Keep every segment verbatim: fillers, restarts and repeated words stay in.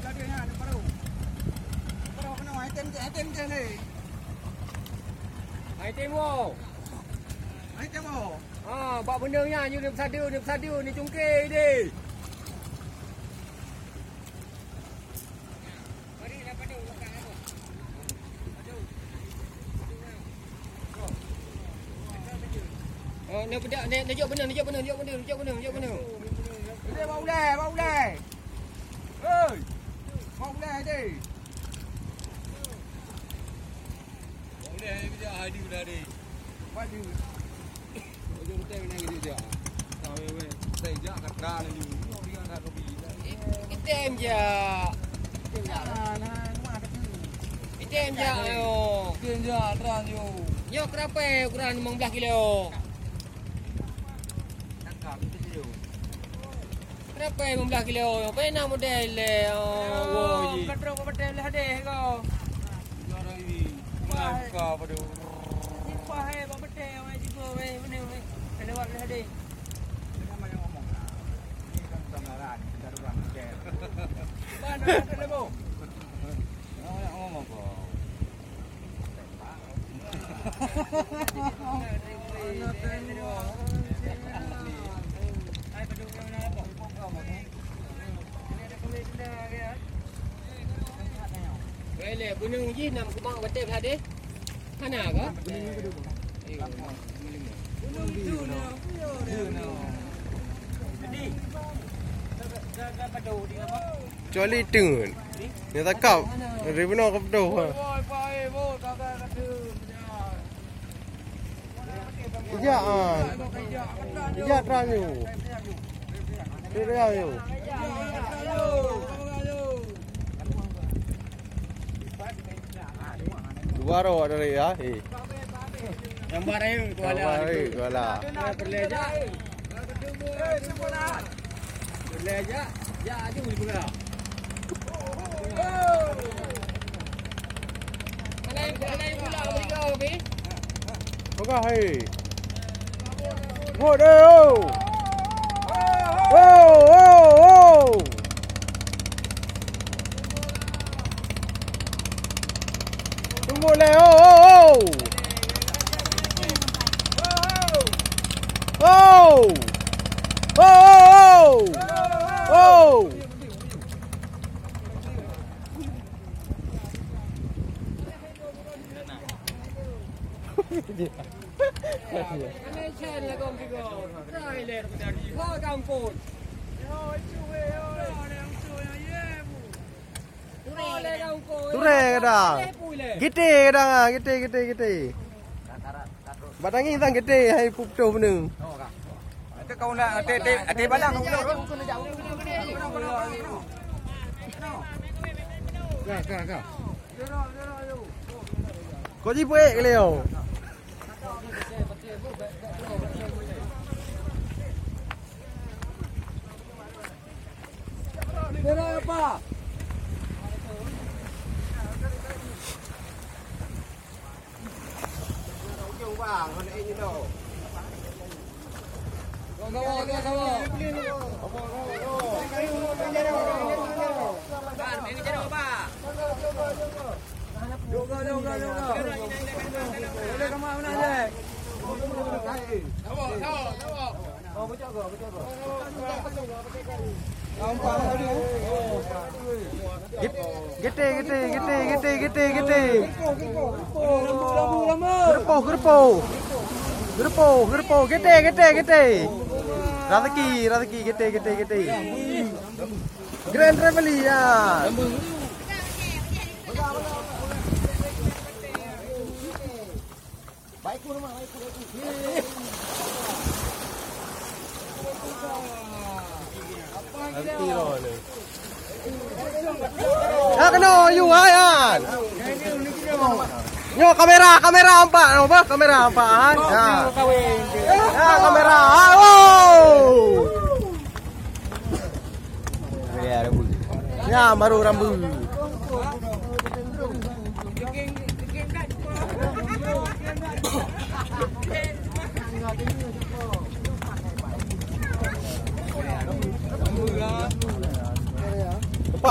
Lagèe nyan, baru. Baru keunoe, item je, item je lé. Item wo. Item wo. Ha, bak beuneueng nyan, yue neupeusadeue, neupeusadeue, neucungké deh. Oh, neupeudak, ne-, neujok beuneueng, neujok beuneueng, neujok beuneueng, neujok beuneueng, neujok beuneueng. Ulèe, bak ulèe, bak ulèe. Hei! Bak ulèe deh. Bak ulèe, hai, bijak, hai, di ulèe deh. Bak di. Ujong teng nang gitu je. Tahu weh, saya jak kata lagi. Mau dia nak kopi. Item jak. Item jak, ayo. Item jak, terang yo. Yo, kenapa ukuran lima belas kilo? Tangkap itu je. Berapa lima belas kilo? Apa yang nak model le? Oh, wo ji. Petrol kau betul lah deh kau. Juara ini. Buka pada. Simpah eh, bak betul orang jigo weh, mana weh? Kena buat lah deh. Nama yang ngomong lah. Ini kan pelanggaran, kita orang share. Mana ada lebo? Nama yang ngomong kau? Weh, le, gunong jih nam kubang batèe blah deh. Hana ka? Ayo, lima. Kecuali teun. Nyang takab. Dari beuna ka peudoh, ha. Ijak, ha. Ijak trang nyoe. Ijak trang nyoe. Dua roh dari, ha, eh. Gambar ayo, kuala. Gambar ayo, kuala. Perlejak. Perlejak. Jak aju di bola. Alai, alai bola bagi kau, Bi. Peugah, hai. Buet deh, oh. Oh, oh, oh. Tunggu leh, oh, oh, oh. Oh. Oh, oh, oh. Oh. Turè kadang. Gité kadang, ah, gité, gité, gité. Bak tangieng sang gité, hai putôh beuneueng. Ka, ka, ka. Kok jipuék keu lé nyoe? Gité, gité, gité, gité, gité, gité. Geureupoh, geureupoh. Geureupoh, geureupoh. Gité, gité, gité. Raseuki, raseuki, gité, gité, gité. Grand Family, ya. Ya, kena, you, hai, han. Nyoe kamera, kamera empat, nyoe bah, kamera empat, han. Ya. Ya, kamera, ha, oh. Ya, baru rambu. Nampak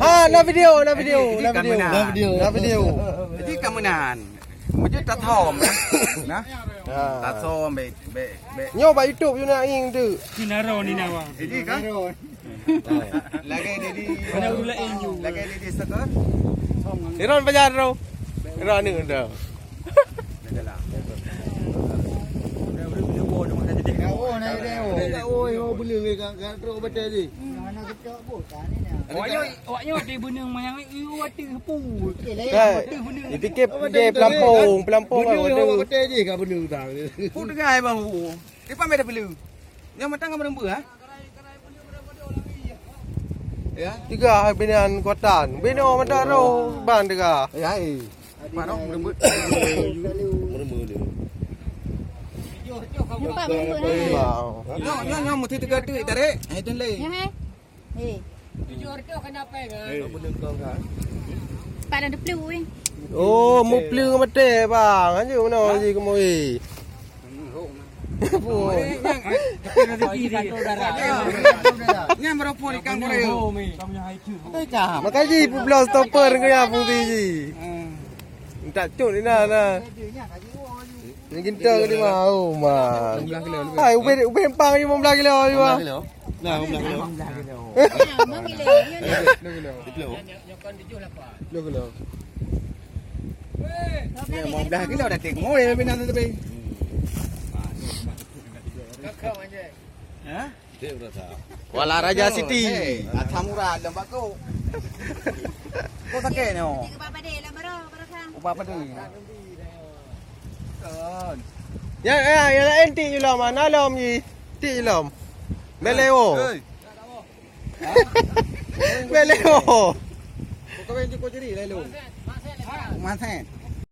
Ha, na video, na video, na video. Na video. Na video. Jadi ka meunan. Meujeuet tathom, nah. Nah. Ha. Tathom, bèk, bèk, bèk. Nyoe bak YouTube, yue na ing tu. Cina ro ni nawa. Jadi kan? Lagèe ni di, lagèe ni di Sekot. Iron pajan ro. Iron ni dah. Dah, dah lah. Dah, dah, dah, dah, dah. Dah, dah, dah, dah. Dah, dah, dah, dah. Dah, dah, dah, dah. Awak nyoe, awak nyoe di beuneueng manyang, i, i, watèe pu. Kan? Dipikir dia pelampung, pelampung kan, beuneueng watèe. Awak watèe jih ka beuneueng utang. Pu teugai bahu. Di pamer dah beli. Nyang matang ka meureumbeu, ha? Ya. Tiga hai binan kuatan. Binoe mata roh ban tiga. Ya, eh. Apa noh meureumbeu? Meureumbeu dia. Nampak meureumbeu, nah. Nyoe, nyoe, nyoe meusti tiga tu tarik. Hai tu lé. Ya, hai. Hei. Tujuh ratus kena pèng, eh. Pat dah dipelu, eh. Oh, muplu ngon mate, bang. Anjing mana lagi kemoi. Nyan baru pun ikan goreng. Makajih publoe stopper ke ya fungsi ji. Minta cut ni dah, dah. Ni ginta ke lima, oh, man. Hai, ubé, ubé empang lima belas kilo, lima belas kilo. Nah, lima belas kilo. Lima kilo. Lima kilo. Lima kilo. Ni lima belas kilo dah tengok, oh, ya, bina tu tapi. Ha? Kuala Raja City. Eh, asam urat dalam bako. Kau sakit ni, oh. Ubah pada. Ya, ya, ya lain tik je lom, mana lom ji? Tik je lom. Beleo. Hei. Beleo. Kau kawin je kau jadi lalu. Mansen.